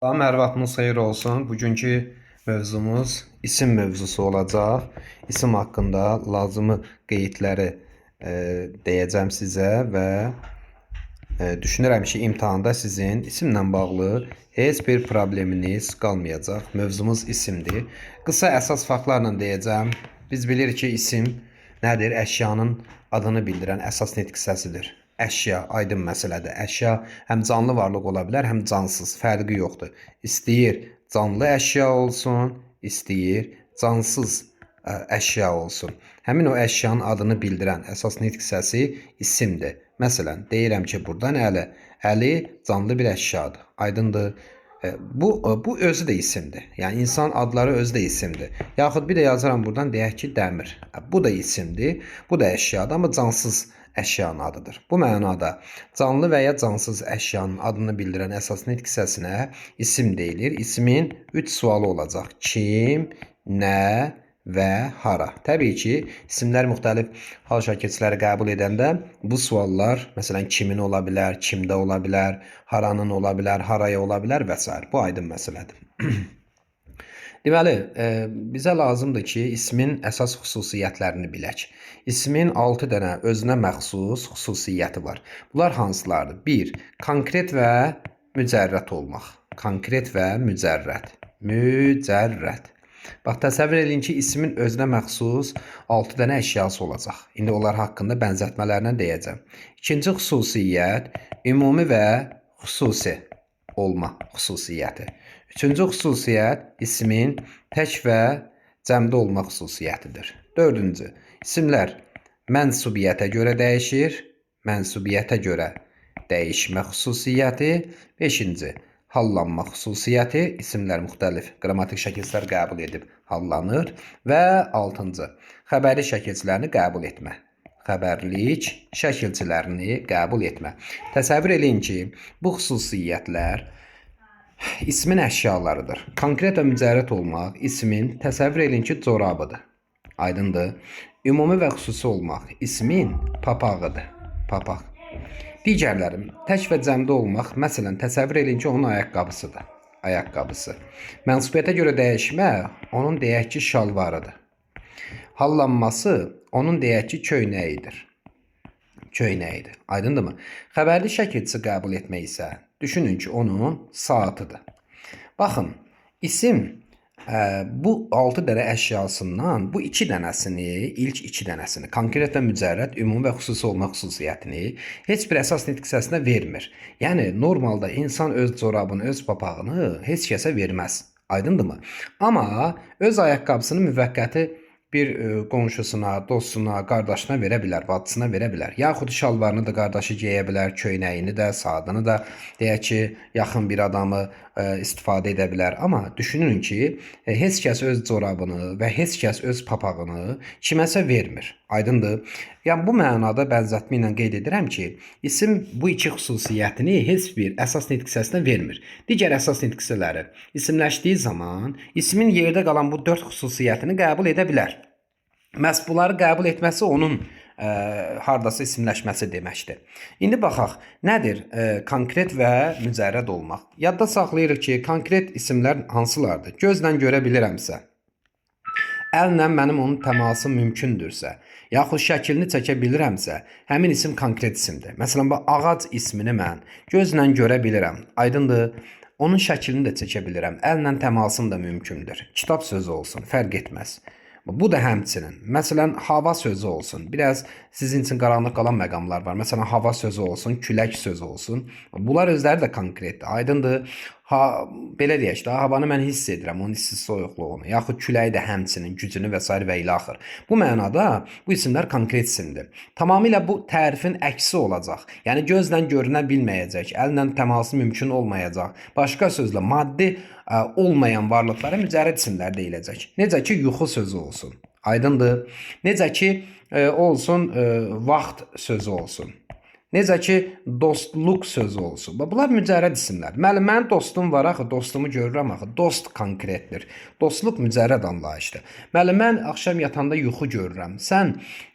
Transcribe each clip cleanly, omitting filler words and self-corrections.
Salam, hər vaxtınız xeyir olsun. Bugünkü mövzumuz isim mövzusu olacaq. İsim haqqında lazımi qeydləri deyəcəm sizə və düşünürəm ki, imtahanda sizin isimlə bağlı heç bir probleminiz qalmayacaq. Mövzumuz isimdir. Qısa əsas faktlarla deyəcəm. Biz bilirik ki, isim nədir? Əşyanın adını bildirən əsas nitq hissəsidir. Əşya aydın məsələdir. Əşya həm canlı varlıq ola bilər, həm cansız, fərqi yoxdur. İstəyir canlı əşya olsun, istəyir cansız əşya olsun. Həmin o əşyanın adını bildirən əsas nitq hissəsi isimdir. Məsələn, deyirəm ki, burdan Əli. Əli canlı bir əşyadır. Aydındır? Bu özü də isimdir. Yəni insan adları özü də isimdir. Yaxud bir də yazıram burdan deyək ki, Dəmir. Bu da isimdir, bu da əşyadır, amma cansız əşyanın adıdır. Bu mənada canlı və ya cansız əşyanın adını bildirən əsas nitq hissəsinə isim deyilir. İsmin 3 sualı olacaq. Kim, nə və hara. Təbii ki, isimlər müxtəlif hal şəkilçiləri qəbul edəndə bu suallar, məsələn, kimin ola bilər, kimdə ola bilər, haranın ola bilər, haraya ola bilər və s. Bu aydın məsələdir. Deməli, bizə lazımdır ki, ismin əsas xüsusiyyətlərini bilək. İsmin 6 dənə özünə məxsus xüsusiyyəti var. Bunlar hansılardır? 1. Konkret və mücərrəd olmaq. Konkret və mücərrəd. Mücərrəd. Bax, təsəvvür eləyin ki, ismin özünə məxsus 6 dənə əşyası olacaq. İndi onlar haqqında bənzətmələrlə deyəcəm. İkinci xüsusiyyət ümumi və xüsusi olma xüsusiyyəti. Üçüncü xüsusiyyət ismin tək və cəmdə olma xüsusiyyətidir. Dördüncü, isimlər mənsubiyyətə görə dəyişir. Mənsubiyyətə görə dəyişmə xüsusiyyəti. Beşinci, hallanma xüsusiyyəti. İsimlər müxtəlif qrammatik şəkillər qəbul edib hallanır. Və altıncı, xəbərli şəkilçilərini qəbul etmə. Xəbərlik şəkilçilərini qəbul etmə. Təsəvvür eləyin ki, bu xüsusiyyətlər ismin əşyalarıdır. Konkret və mücərrəd olmaq ismin, təsəvvür eləyin ki, corabıdır. Aydındır? Ümumi və xüsusi olmaq ismin papağıdır. Papaq. Digərləri tək və cəmdə olmaq, məsələn, təsəvvür eləyin ki, onun ayaqqabısıdır. Ayaqqabısı. Mənsubiyyətə görə dəyişmə onun deyək ki, şalvarıdır. Hallanması onun deyək ki, köynəyidir. Köynəyidir. Aydındırmı? Xəbərli şəkilçisi qəbul etmək isə düşünün ki, onun saatıdır. Baxın, isim bu 6 dənə əşyasından bu 2 dənəsini, ilk 2 dənəsini, konkret və mücərrəd, ümumi və xüsusi olma xüsusiyyətini heç bir əsas nitq hissəsinə vermir. Yəni normalda insan öz corabını, öz papağını heç kəsə verməz. Aydındırmı? Amma öz ayaqqabısını müvəqqəti bir qonşusuna, dostuna, qardaşına verə bilər, bacısına verə bilər. Yaxud şalvarını da qardaşı geyə bilər, köynəyini də, saatını da, deyək ki, yaxın bir adamı istifadə edə bilər. Amma düşünün ki, heç kəs öz corabını və heç kəs öz papağını kiməsə vermir. Aydındır? Yəni bu mənada bənzətmə ilə qeyd edirəm ki, isim bu iki xüsusiyyətini heç bir əsas nitq hissəsinə vermir. Digər əsas nitq hissələri isimləşdiyi zaman ismin yerdə qalan bu 4 xüsusiyyətini qəbul edə bilər. Məhz bunları qəbul etməsi onun hardasa isimləşməsi deməkdir. İndi baxaq, nədir konkret və mücərrəd olmaq? Yadda saxlayırıq ki, konkret isimlər hansılardır? Gözlə görə bilirəmsə, əllə mənim onun təmasım mümkündürsə, yaxud şəklini çəkə bilirəmsə, həmin isim konkret isimdir. Məsələn, bu ağac ismini mən gözlə görə bilirəm. Aydındır? Onun şəklini də çəkə bilirəm. Əllə təmasım da mümkündür. Kitab sözü olsun, fərq etməz. Bu da həmçinin. Məsələn, hava sözü olsun. Biraz sizin üçün qaranlıq qalan məqamlar var. Məsələn, hava sözü olsun, külək sözü olsun. Bunlar özləri də konkretdir. Aydındır? Ha, belə deyək də, havanı mən hiss edirəm, onun isti soyuqluğunu, yaxud küləyi də həmçinin gücünü və s. və ilaxır. Bu mənada bu isimlər konkret isimdir. Tamamilə bu tərifin əksi olacaq. Yəni gözlə görünə bilməyəcək, əllə təması mümkün olmayacaq. Başqa sözlə maddi olmayan varlıqlara mücərrəd isimlər deyiləcək. Necə ki, yuxu sözü olsun. Aydındır? Necə ki, olsun vaxt sözü olsun. Necə ki, dostluq sözü olsun. Bax, bunlar mücərrəd isimlər. Müəllim, mənim dostum var axı, dostumu görürəm axı. Dost konkretdir. Dostluq mücərrəd anlayışdır. Müəllim, mən axşam yatanda yuxu görürəm. Sən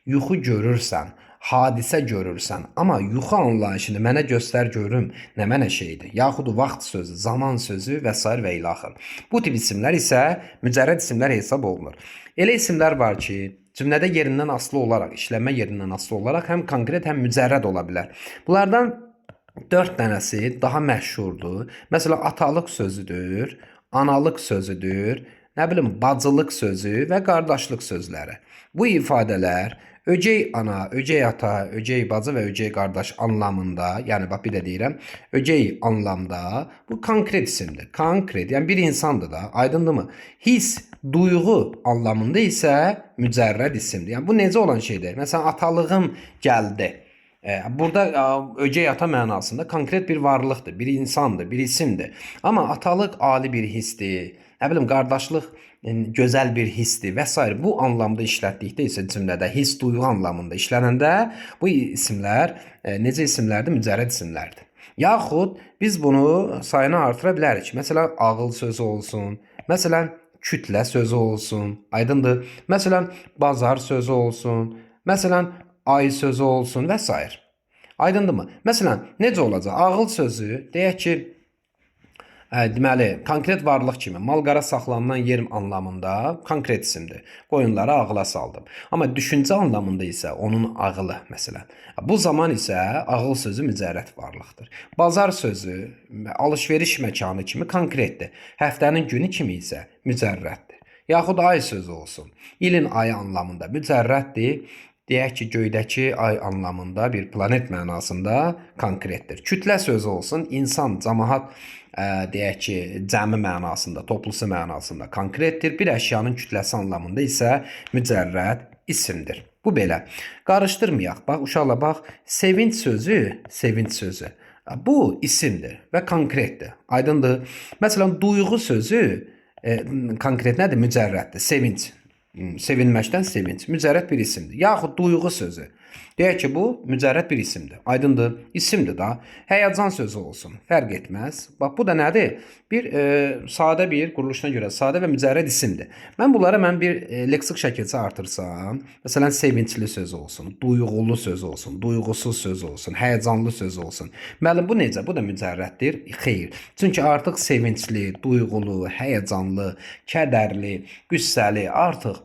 yuxu görürsən. hadisə görürsən, amma yuxu anlayışını mənə göstər görüm nə mənə şeydir. Yaxud vaxt sözü, zaman sözü və sair və ilaxır. Bu tip isimlər isə mücərrəd isimlər hesab olunur. Elə isimlər var ki, cümlədə yerindən asılı olaraq, işlənmə yerindən asılı olaraq həm konkret, həm mücərrəd ola bilər. Bunlardan 4 dənəsi daha məşhurdur. Məsələn, atalıq sözüdür, analıq sözüdür, nə bilim, bacılıq sözü və qardaşlıq sözləri. Bu ifadələr ögey ana, ögey ata, ögey bacı və ögey qardaş anlamında, yəni bax bir də deyirəm, ögey anlamda bu konkret isimdir. Konkret, yəni bir insandır da, aydındırmı? His, duyğu anlamında isə mücərrəd isimdir. Yəni bu necə olan şeydir? Məsələn, atalığım gəldi. Burada ögey ata mənasında konkret bir varlıqdır, bir insandır, bir isimdir. Amma atalıq ali bir hissdir, nə bilim, qardaşlıq gözəl bir hissdir və s. Bu anlamda işlətdikdə isə cümlədə his, duyğu anlamında işlənəndə bu isimlər necə isimlərdir? Mücərrəd isimlərdir. Yaxud biz bunu sayını artıra bilərik. Məsələn, ağıl sözü olsun, məsələn, kütlə sözü olsun, aydındır. Məsələn, bazar sözü olsun, məsələn, ay sözü olsun və s. Aydındırmı? Məsələn, necə olacaq? Ağıl sözü, deyək ki, deməli, konkret varlıq kimi mal-qara saxlanılan yer anlamında konkret isimdir. Qoyunları ağıla saldım. Amma düşüncə anlamında isə onun ağılı, məsələn. Bu zaman isə ağıl sözü mücərrəd varlıqdır. Bazar sözü alış-veriş məkanı kimi konkretdir. Həftənin günü kimi isə mücərrəddir. Yaxud ay sözü olsun. İlin ayı anlamında mücərrəddir. Deyək ki, göydəki ay anlamında bir planet mənasında konkretdir. Kütlə sözü olsun, insan, camaat, deyək ki, cəmi mənasında, toplusu mənasında konkretdir. Bir əşyanın kütləsi anlamında isə mücərrəd isimdir. Bu belə. Qarışdırmayaq. Bax, uşaqlar, bax, sevinç sözü, sevinç sözü. Bu isimdir və konkretdir. Aydındır. Məsələn, duyğu sözü konkret nədir? Mücərrəddir. Sevinç. Sevinməkdən sevinç. Mücərrəd bir isimdir. Yaxud duyğu sözü. Deyək ki, bu mücərrəd bir isimdir. Aydındır. İsimdir da. Həyəcan sözü olsun. Fərq etməz. Bax, bu da nədir? Bir sadə bir quruluşuna görə sadə və mücərrəd isimdir. Mən bunlara bir leksik şəkilçə artırsam, məsələn, sevincli sözü olsun, duyğulu sözü olsun, duyğusuz sözü olsun, həyəcanlı sözü olsun. Müəllim, bu necə? Bu da mücərrəddir. Xeyr. Çünki artıq sevincli, duyğulu, həyəcanlı, kədərli, qüssəli artıq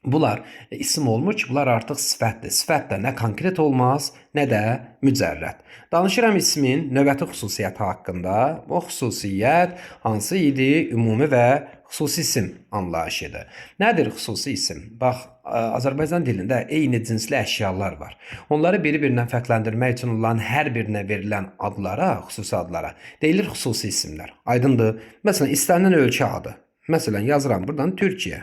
bunlar isim olmur ki, bunlar artıq sifətdir. Sifət də nə konkret olmaz, nə də mücərrəd. Danışıram ismin növbəti xüsusiyyəti haqqında. O xüsusiyyət hansı idi? Ümumi və xüsusi isim anlayışıdır. Nədir xüsusi isim? Bax, Azərbaycan dilində eyni cinsli əşyalar var. Onları biri-birindən fərqləndirmək üçün onların hər birinə verilən adlara, xüsusi adlara deyilir xüsusi isimlər. Aydındır? Məsələn, istənilən ölkə adı. Məsələn, yazıram buradan Türkiyə.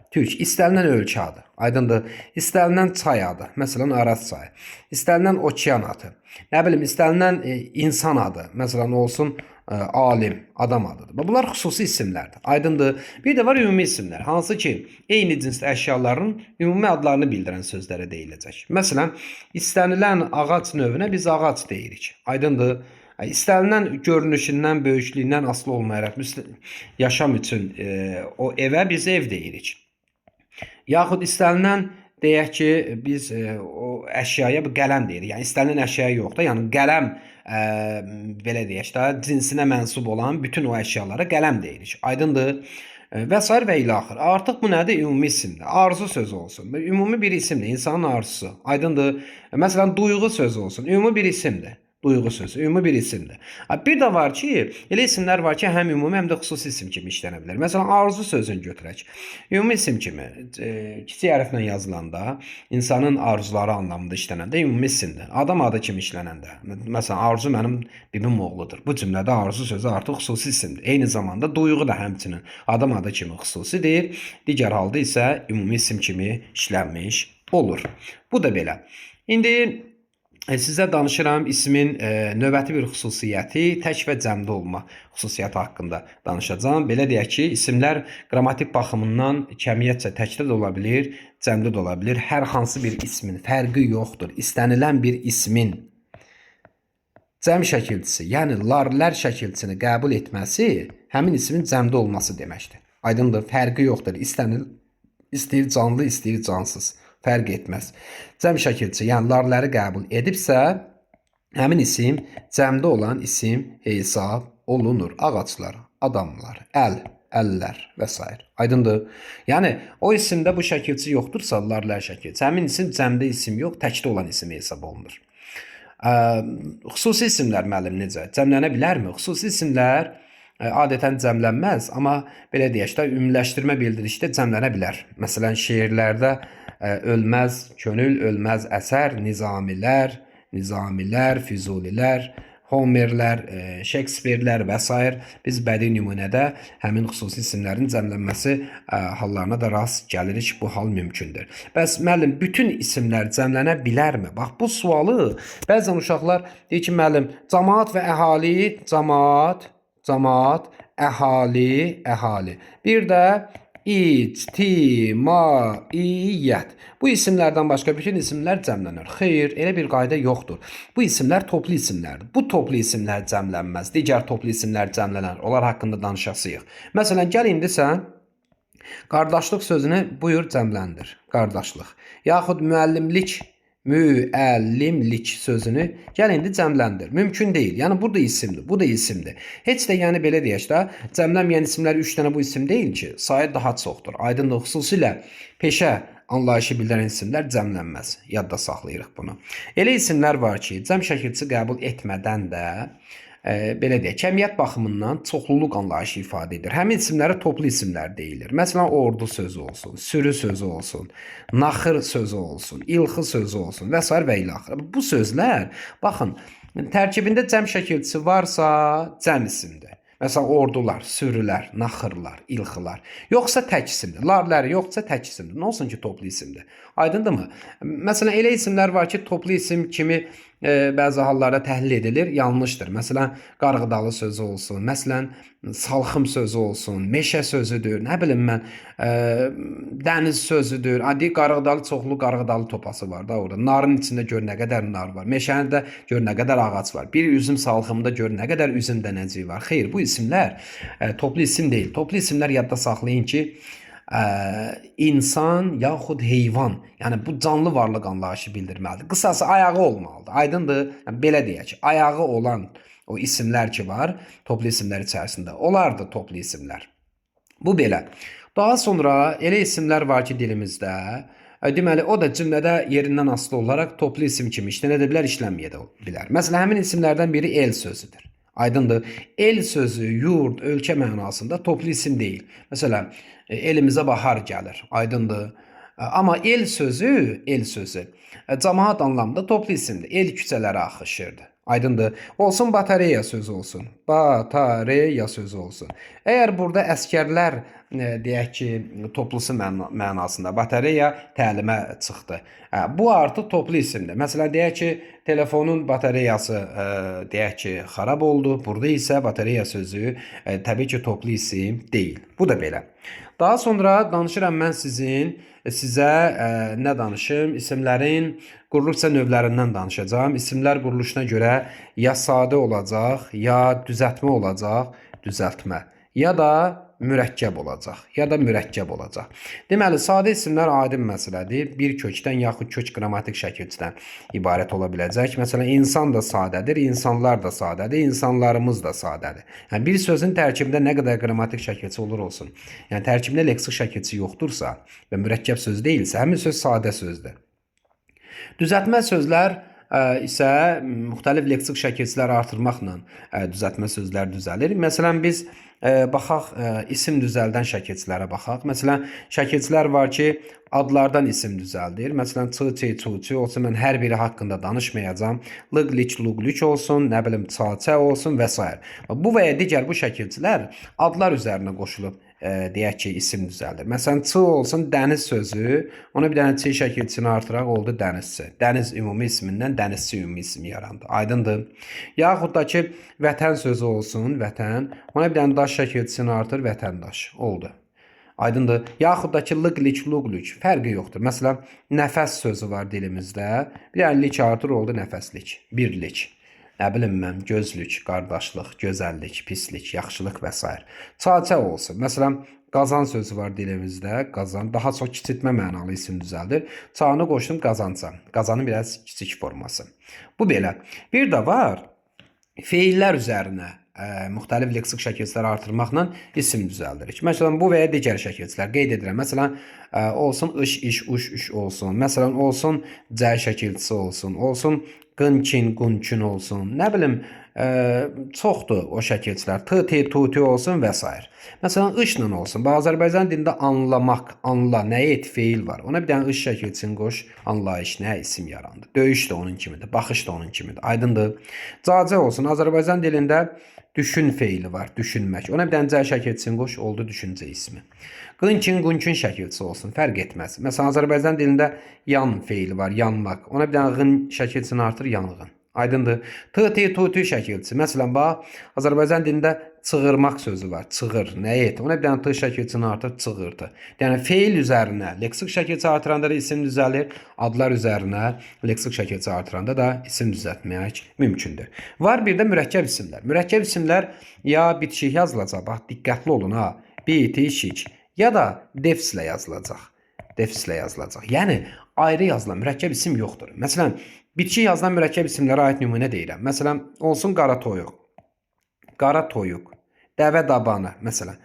Türk, istənilən ölkə adı. Aydındır. İstənilən çay adı. Məsələn, Araz çayı. İstənilən okean adı. Nə bilim, istənilən insan adı. Məsələn, olsun alim, adam adıdır. Bunlar xüsusi isimlərdir. Aydındır. Bir də var ümumi isimlər. Hansı ki, eyni cinsli əşyaların ümumi adlarını bildirən sözlərə deyiləcək. Məsələn, istənilən ağac növünə biz ağac deyirik. Aydındır. İstənilən görünüşündən, böyüklüyündən asılı olmayaraq yaşam üçün o evə biz ev deyirik. Yaxud istənilən, deyək ki, biz o əşyaya bir qələm deyirik. Yəni istənilən əşyaya yox da, yəni qələm belə deyək də, cinsinə mənsub olan bütün o əşyalara qələm deyirik. Aydındır? Və sair və ilaxır. Artıq bu nədir? Ümumi isimdir. Arzu sözü olsun. Ümumi bir isimdir. İnsanın arzusu. Aydındır? Məsələn, duyğu sözü olsun. Ümumi bir isimdir. Duyğu sözü ümumi bir isimdir. Bir də var ki, elə isimlər var ki, həm ümumi, həm də xüsusi isim kimi işlənə bilər. Məsələn, arzu sözünü götürək. Ümumi isim kimi kiçik hərflə yazılanda, insanın arzuları anlamında işlənəndə ümumi isimdir. Adam adı kimi işlənəndə, məsələn, arzu mənim bibim oğludur. Bu cümlədə arzu sözü artıq xüsusi isimdir. Eyni zamanda duyğu da həmçinin adam adı kimi xüsusidir. Digər halda isə ümumi isim kimi işlənmiş olur. Bu da belə. İndi sizə danışıram ismin növbəti bir xüsusiyyəti, tək və cəmdə olma xüsusiyyəti haqqında danışacağam. Belə deyək ki, isimlər qrammatik baxımından kəmiyyətcə təkdə də ola bilər, cəmdə də ola bilər. Hər hansı bir ismin fərqi yoxdur. İstənilən bir ismin cəm şəkilçisi, yəni lar-lər şəkilçisini qəbul etməsi həmin ismin cəmdə olması deməkdir. Aydındır, fərqi yoxdur. İstəyir canlı, istəyir cansız. Fərq etməz. Cəm şəkilçisi, yəni larləri qəbul edibsə, həmin isim cəmdə olan isim hesab olunur. Ağaclar, adamlar, əl, əllər və s. Aydındır? Yəni o isimdə bu şəkilçi yoxdursa, larlər şəkilçisi, həmin isim cəmdə isim yox, təkdə olan isim hesab olunur. Xüsusi isimlər müəllim necə? Cəmlənə bilərmi? Xüsusi isimlər adətən cəmlənməz, amma belə deyək də ümumiləşdirmə bildirişdə cəmlənə bilər. Məsələn, şeirlərdə ölməz könül, ölməz əsər, Nizamilər, Nizamilər, Füzulilər, Homerlər, Şekspirlər və s. Biz bədii nümunədə həmin xüsusi isimlərin cəmlənməsi hallarına da rast gəlirik. Bu hal mümkündür. Bəs müəllim, bütün isimlər cəmlənə bilərmi? Bax, bu sualı bəzən uşaqlar deyir ki, müəllim, camaat və əhali, camaat, camaat, əhali, əhali. Bir də ictimaiyyət. Bu isimlərdən başqa bütün isimlər cəmlənir. Xeyr, elə bir qayda yoxdur. Bu isimlər toplu isimlərdir. Bu toplu isimlər cəmlənməz. Digər toplu isimlər cəmlənər. Onlar haqqında danışasıyıq. Məsələn, gəl indi sən qardaşlıq sözünü buyur cəmləndir. Qardaşlıq. Yaxud müəllimlik, müəllimlik sözünü gəl indi cəmləndir. Mümkün deyil. Yəni bu da isimdir, bu da isimdir. Heç də yəni belə deyək də, cəmlənməyən isimlər 3 dənə bu isim deyil ki, sayı daha çoxdur. Aydındır, xüsusilə peşə anlayışı bildirən isimlər cəmlənməz. Yadda saxlayırıq bunu. Elə isimlər var ki, cəm şəkilçisi qəbul etmədən də belə deyək, kəmiyyət baxımından çoxluluq anlayışı ifadə edir. Həmin isimlərə toplu isimlər deyilir. Məsələn, ordu sözü olsun, sürü sözü olsun, naxır sözü olsun, ilxı sözü olsun və s. və ilaxır. Bu sözlər, baxın, tərkibində cəm şəkilçisi varsa, cəm isimdir. Məsələn, ordular, sürülər, naxırlar, ilxılar. Yoxsa tək isimdir. Larləri yoxsa tək isimdir. Nə olsun ki, toplu isimdir. Aydındırmı? Məsələn, elə isimlər var ki, toplu isim kimi bəzi hallarda təhlil edilir, yanlışdır. Məsələn, qarğıdalı sözü olsun, məsələn, salxım sözü olsun, meşə sözüdür, nə bilim mən, dəniz sözüdür. Adi qarğıdalı, çoxlu qarğıdalı topası var da orada. Narın içində gör nə qədər nar var. Meşənin də gör nə qədər ağac var. Bir üzüm salxımında gör nə qədər üzüm dənəciyi var. Xeyr, bu isimlər toplu isim deyil. Toplu isimlər yadda saxlayın ki, insan yaxud heyvan, yəni bu canlı varlıq anlayışı bildirməlidir. Qısası ayağı olmalıdır. Aydındır? Yəni belə deyək ki, ayağı olan o isimlər ki var, toplu isimlər içərisində, onlar da toplu isimlər. Bu belə. Daha sonra elə isimlər var ki, dilimizdə, deməli o da cümlədə yerindən asılı olaraq toplu isim kimi işlənə də bilər, işlənməyə də bilər. Məsələn, həmin isimlərdən biri el sözüdür. Aydındır. El sözü, yurd, ölkə mənasında toplu isim deyil. Məsələn, elimizə bahar gəlir. Aydındır. Amma el sözü, el sözü camaat anlamında toplu isimdir. El küçələrə axışırdı. Aydındır. Olsun batareya sözü olsun. Batareya sözü olsun. Əgər burada əskərlər deyək ki, toplusu mənasında batareya təlimə çıxdı. Bu artıq toplu isimdir. Məsələn, deyək ki, telefonun batareyası deyək ki, xarab oldu. Burada isə batareya sözü təbii ki, toplu isim deyil. Bu da belə. Daha sonra danışıram mən sizə nə danışım? İsimlərin quruluş növlərindən danışacağam. İsimlər quruluşuna görə ya sadə olacaq, ya düzəltmə olacaq, düzəltmə, ya da mürəkkəb olacaq, ya da mürəkkəb olacaq. Deməli, sadə isimlər aydın məsələdir. Bir kökdən yaxud kök qrammatik şəkilçidən ibarət ola biləcək. Məsələn, insan da sadədir, insanlar da sadədir, insanlarımız da sadədir. Yəni, bir sözün tərkibində nə qədər qrammatik şəkilçi olur olsun, yəni tərkibində leksik şəkilçi yoxdursa və mürəkkəb söz deyilsə, həmin söz sadə sözdür. Düzəltmə sözlər isə müxtəlif leksik şəkilçiləri artırmaqla düzəltmə sözlər düzəlir. Məsələn, biz baxaq, isim düzəldən şəkilçilərə baxaq. Məsələn, şəkilçilər var ki, adlardan isim düzəldir. Məsələn, ç, ç, çu, çu olsun, mən hər biri haqqında danışmayacağam. Lıq, lik, luq, lük olsun, nə bilim, ça, çə olsun və s. Bu və ya digər bu şəkilçilər adlar üzərinə qoşulub, deyək ki, isim düzəldir. Məsələn, ç olsun, dəniz sözü, ona bir dənə ç şəkilçisini artıraq, oldu dənizçi. Dəniz ümumi ismindən dənizçi ümumi ismi yarandı. Aydındır. Yaxud da ki, vətən sözü olsun, vətən, ona bir dənə daş şəkilçisini artır, vətəndaş oldu. Aydındır. Yaxud da ki, lıq, lik, luq, lük. Fərqi yoxdur. Məsələn, nəfəs sözü var dilimizdə. Bir dənə lik artır, oldu nəfəslik, birlik. Nə bilim mən, gözlük, qardaşlıq, gözəllik, pislik, yaxşılıq və s. Çaça olsun. Məsələn, qazan sözü var dilimizdə. Qazan daha çox kiçiltmə mənalı isim düzəldir. Çanı qoşdum qazanca. Qazanın biraz kiçik forması. Bu belə. Bir də var feillər üzərinə müxtəlif leksik şəkilçiləri artırmaqla isim düzəldirik. Məsələn, bu və ya digər şəkilçilər qeyd edirəm. Məsələn, olsun ış, iş, uş, üş olsun. Məsələn, olsun cə şəkilçisi olsun. Olsun qın, kin, qun, kün olsun. Nə bilim, çoxdur o şəkilçilər. T, T, tu, tü olsun və s. Məsələn, ışla olsun. Bax, Azərbaycan dilində anlamaq, anla, nəyə et feil var. Ona bir dənə ış şəkilçisini qoş, anlayış, nə isim yarandı. Döyüş də onun kimidir, baxış da onun kimidir. Aydındır. Cacə olsun. Azərbaycan dilində düşün feili var, düşünmək. Ona bir dənə cə şəkilçisini qoş, oldu düşüncə ismi. Qınkin, qunkin şəkilçisi olsun, fərq etməz. Məsələn, Azərbaycan dilində yan feili var, yanmaq. Ona bir dənə qın şəkilçisini artır, yanğın. Aydındır. T, T, tu, tü şəkilçisi. Məsələn, bax, Azərbaycan dilində çığırmaq sözü var. Çığır, nə et? Ona bir dənə T şəkilçisini artır, çığırtı. Yəni feil üzərinə leksik şəkilçi artıranda da isim düzəlir, adlar üzərinə leksik şəkilçi artıranda da isim düzəltmək mümkündür. Var bir də mürəkkəb isimlər. Mürəkkəb isimlər ya bitişik yazılacaq, bax diqqətli olun ha. Bitişik ya da defslə yazılacaq. Defslə yazılacaq. Yəni ayrı yazılan mürəkkəb isim yoxdur. Məsələn, bitişik yazılan mürəkkəb isimlərə aid nümunə deyirəm. Məsələn, olsun qara toyuq. Qara toyuq, dəvə dabanı məsələn.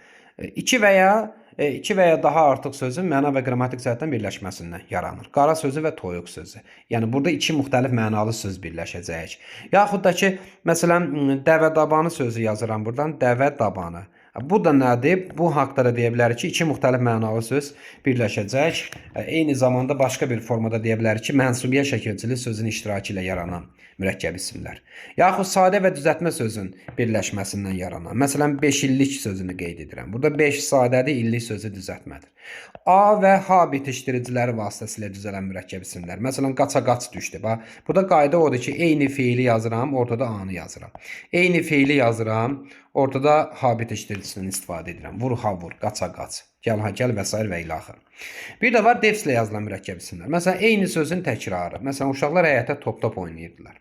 İki və ya daha artıq sözün məna və qrammatik cəhətdən birləşməsindən yaranır. Qara sözü və toyuq sözü. Yəni burada iki müxtəlif mənalı söz birləşəcək. Yaxud da ki, məsələn, dəvə dabanı sözü yazıram buradan, dəvə dabanı. Bu da nədir? Bu haqda da deyə bilərik ki, iki müxtəlif mənalı söz birləşəcək. Eyni zamanda başqa bir formada deyə bilərik ki, mənsubiyyət şəkilçili sözün iştirakı ilə yaranan mürəkkəb isimlər. Yaxud sadə və düzəltmə sözün birləşməsindən yaranan. Məsələn, 5 illik sözünü qeyd edirəm. Burada 5 sadədir, illik sözü düzəltmədir. A və H bitişdiriciləri vasitəsilə düzələn mürəkkəb isimlər. Məsələn, qaça-qaç düşdü. Bax, burada qayda odur ki, eyni feili yazıram, ortada A-nı yazıram. Eyni feili yazıram, ortada H bitişdiricisindən istifadə edirəm. Vur, ha vur, qaça-qaç, gəl ha gəl və s. və ilaxır. Bir də var defslə yazılan mürəkkəb isimlər. Məsələn, eyni sözün təkrarı. Məsələn, uşaqlar həyətdə top-top oynayırdılar.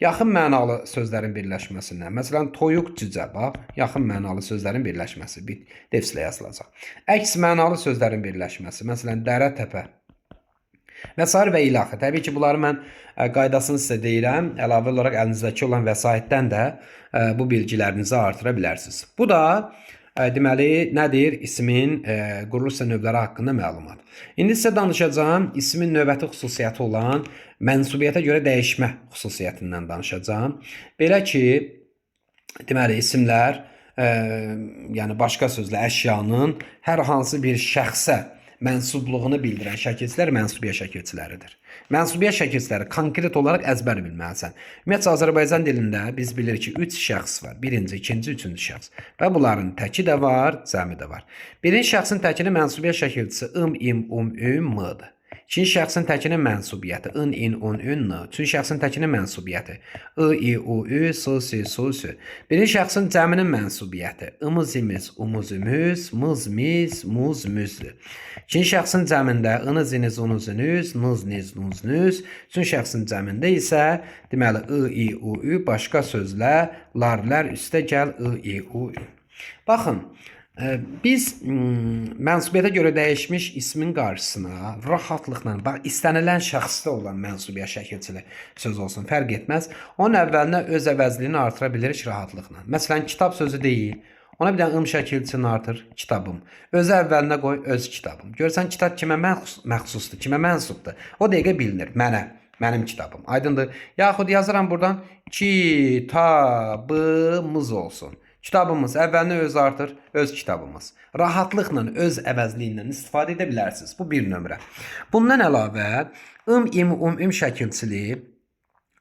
Yaxın mənalı sözlərin birləşməsindən. Məsələn, toyuq, cücə, bax, yaxın mənalı sözlərin birləşməsi defslə yazılacaq. Əks mənalı sözlərin birləşməsi. Məsələn, dərə, təpə və s. və ilaxır. Təbii ki, bunları mən qaydasını sizə deyirəm. Əlavə olaraq əlinizdəki olan vəsaitdən də bu bilgilərinizi artıra bilərsiniz. Bu da deməli nədir? İsmin quruluş növləri haqqında məlumat. İndi sizə danışacağam ismin növbəti xüsusiyyəti olan mənsubiyyətə görə dəyişmə xüsusiyyətindən danışacağam. Belə ki, deməli isimlər, yəni başqa sözlə əşyanın hər hansı bir şəxsə mənsublığını bildirən şəkilçilər mənsubiyyət şəkilçiləridir. Mənsubiyyət şəkilçiləri konkret olaraq əzbər bilməlisən. Ümumiyyətcə Azərbaycan dilində biz bilirik ki, 3 şəxs var. Birinci, ikinci, üçüncü şəxs. Və bunların təki də var, cəmi də var. Birinci şəxsin təkini mənsubiyyət şəkilçisi ım, im, um, üm, m-dır. İkinci şəxsin təkinin mənsubiyyəti ın, in, un, ün, n. Üçüncü şəxsin təkinin mənsubiyyəti ı, i, u, ü, s, si, su, sü. Birinci şəxsin cəminin mənsubiyyəti ımız, imiz, umuz, ümüz, mız, miz, muz, müzdür. İkinci şəxsin cəmində ınız, iniz, unuz, ünüz, nız, niz, nuz, nüz. Üçüncü şəxsin cəmində isə deməli ı, i, u, ü başqa sözlə lar, lər üstə gəl ı, i, u, ü. Baxın, biz mənsubiyyətə görə dəyişmiş ismin qarşısına rahatlıqla, bax, istənilən şəxsdə olan mənsubiyyət şəkilçili söz olsun, fərq etməz. Onun əvvəlinə öz əvəzliyini artıra bilirik rahatlıqla. Məsələn, kitab sözü deyil. Ona bir dənə ım şəkilçisini artır, kitabım. Özü əvvəlinə qoy, öz kitabım. Görürsən, kitab kimə məxsusdur, kimə mənsubdur? O dəqiqə bilinir, mənə, mənim kitabım. Aydındır. Yaxud yazıram buradan, kitabımız olsun. Kitabımız əvvəlinə öz artır, öz kitabımız. Rahatlıqla öz əvəzliyindən istifadə edə bilərsiniz. Bu bir nömrə. Bundan əlavə ım, im, um, üm şəkilçiliyi,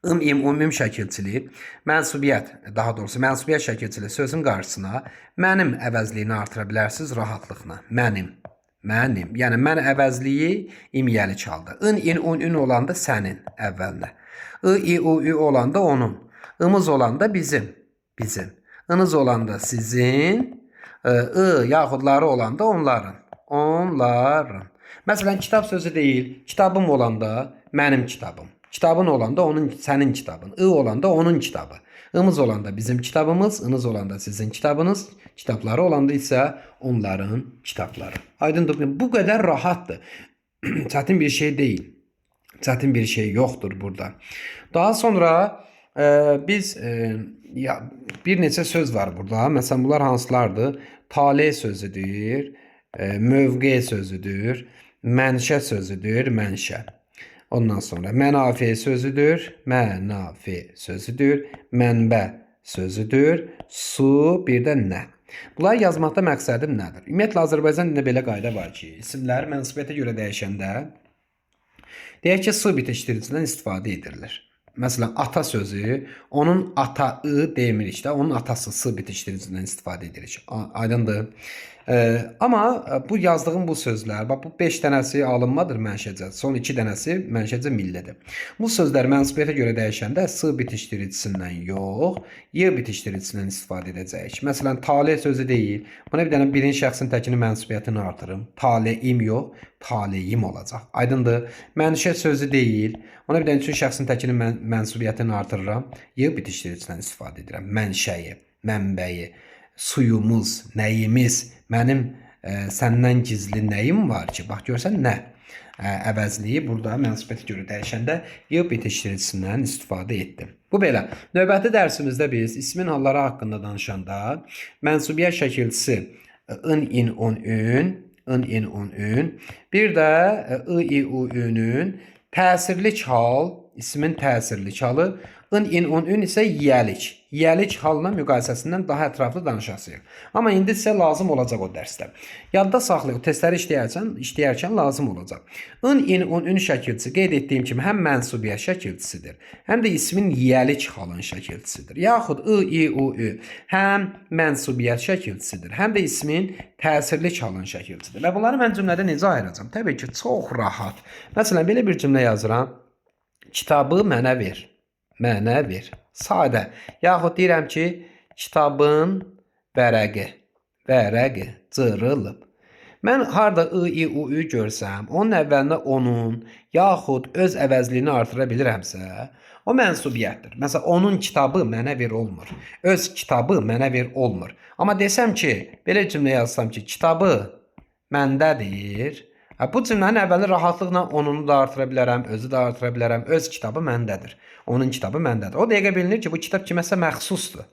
ım, im, um, üm şəkilçiliyi, mənsubiyyət, daha doğrusu mənsubiyyət şəkilçiliyi sözün qarşısına mənim əvəzliyini artıra bilərsiniz rahatlıqla. Mənim. Mənim. Yəni mən əvəzliyi imyəli çaldı. In, in, un, ün olanda sənin əvvəlinə. I, i, u, ü olanda onun. Imız olanda bizim. Bizim. Inız olanda sizin, ı yaxudları olanda onların. Onların. Məsələn, kitab sözü deyil, kitabım olanda mənim kitabım. Kitabın olanda onun, sənin kitabın. I olanda onun kitabı. Imız olanda bizim kitabımız, ınız olanda sizin kitabınız, kitabları olanda isə onların kitabları. Aydındır? Bu qədər rahatdır. Çətin bir şey deyil. Çətin bir şey yoxdur burada. Daha sonra biz bir neçə söz var burada. Məsələn, bunlar hansılardır? Tale sözüdür, mövqe sözüdür, mənşə sözüdür, mənşə. Ondan sonra mənafe sözüdür, mənafe sözüdür, mənbə sözüdür, su, bir də nə. Bunları yazmaqda məqsədim nədir? Ümumiyyətlə Azərbaycan dilində belə qayda var ki, isimlər mənsubiyyətə görə dəyişəndə deyək ki, su bitişdiricisindən istifadə edilir. Məsələn, ata sözü, onun ataı demirik də, onun atası s bitişdiricisindən istifadə edirik. Aydındır? Amma bu yazdığım bu sözlər, bax bu 5 dənəsi alınmadır mənşəcə, son 2 dənəsi mənşəcə millidir. Bu sözlər mənsubiyyətə görə dəyişəndə s bitişdiricisindən yox, y bitişdiricisindən istifadə edəcəyik. Məsələn, tale sözü deyil. Buna bir dənə birinci şəxsin təkini mənsubiyyətini artırım. Taleim yox, taleyim olacaq. Aydındır? Mənşə sözü deyil. Ona bir dənə üçüncü şəxsin təkini mənsubiyyətini artırıram. Y bitişdiricisindən istifadə edirəm. Mənşəyi, mənbəyi, suyumuz, nəyimiz, mənim səndən gizli nəyim var ki? Bax görsən nə? Əvəzliyi burada mənsubiyyətə görə dəyişəndə y bitişdiricisindən istifadə etdim. Bu belə. Növbəti dərsimizdə biz ismin halları haqqında danışanda mənsubiyyət şəkilçisi ın, in, on, ün, ın, in, on, ün, bir də ı, i, u, ünün təsirlik hal, ismin təsirlik halı, ın, in, on, ün isə yiyəlik. Yiyəlik halına müqayisəsindən daha ətraflı danışacağıq. Amma indi sizə lazım olacaq o dərsdə. Yadda saxlayın, testləri işləyərkən lazım olacaq. In, in, on, ün şəkilçisi qeyd etdiyim kimi həm mənsubiyyət şəkilçisidir, həm də ismin yiyəlik halın şəkilçisidir. Yaxud ı, i, u, ü həm mənsubiyyət şəkilçisidir, həm də ismin təsirlik halın şəkilçisidir. Və bunları mən cümlədə necə ayıracağam? Təbii ki, çox rahat. Məsələn, belə bir cümlə yazıram. Kitabı mənə ver. Mənə ver. Sadə. Yaxud deyirəm ki, kitabın vərəqi. Vərəqi cırılıb. Mən harda ı, i, u, ü görsəm, onun əvvəlinə onun, yaxud öz əvəzliyini artıra bilirəmsə, o mənsubiyyətdir. Məsələn, onun kitabı mənə ver olmur. Öz kitabı mənə ver olmur. Amma desəm ki, belə cümlə yazsam ki, kitabı məndədir. Bu cümlənin əvvəlini rahatlıqla onunu da artıra bilərəm, özü də artıra bilərəm. Öz kitabı məndədir. Onun kitabı məndədir. O dəqiqə bilinir ki, bu kitab kiməsə məxsusdur.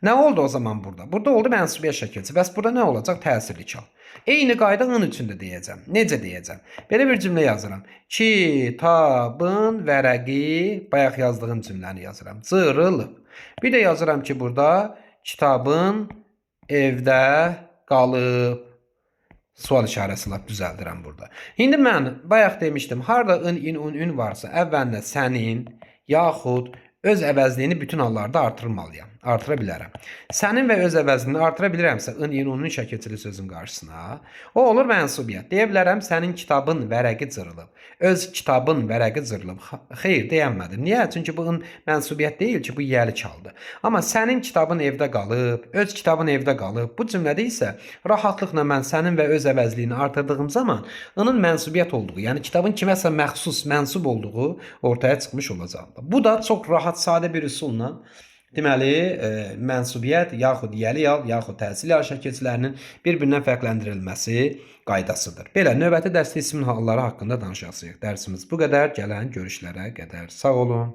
Nə oldu o zaman burada? Burada oldu mənsubiyyət şəkilçisi. Bəs burada nə olacaq? Təsirlik hal. Eyni qayda ın üçün də deyəcəm. Necə deyəcəm? Belə bir cümlə yazıram. Kitabın vərəqi, bayaq yazdığım cümləni yazıram. Cırılıb. Bir də yazıram ki, burada kitabın evdə qalıb. Sual işarəsi lap düzəldirəm burada. İndi mən bayaq demişdim, harda ın, in, un, ün varsa, əvvəlində sənin, yaxud öz əvəzliyini bütün hallarda artırmalıyam. Artıra bilərəm. Sənin və öz əvəzliyini artıra bilirəmsə, ın, in, unun şəkilçili sözün qarşısına, o olur mənsubiyyət. Deyə bilərəm, sənin kitabın vərəqi cırılıb. Öz kitabın vərəqi cırılıb. Xeyr, deyənmədim. Niyə? Çünki bu ın mənsubiyyət deyil ki, bu yiyəlik haldır. Amma sənin kitabın evdə qalıb, öz kitabın evdə qalıb. Bu cümlədə isə rahatlıqla mən sənin və öz əvəzliyini artırdığım zaman ının mənsubiyyət olduğu, yəni kitabın kiməsə məxsus, mənsub olduğu ortaya çıxmış olacaq. Bu da çox rahat, sadə bir üsulla deməli, mənsubiyyət yaxud yiyəlik hal, yaxud təsirli hal şəkilçilərinin bir-birindən fərqləndirilməsi qaydasıdır. Belə, növbəti dərsdə ismin halları haqqında danışacağıq. Dərsimiz bu qədər. Gələn görüşlərə qədər. Sağ olun.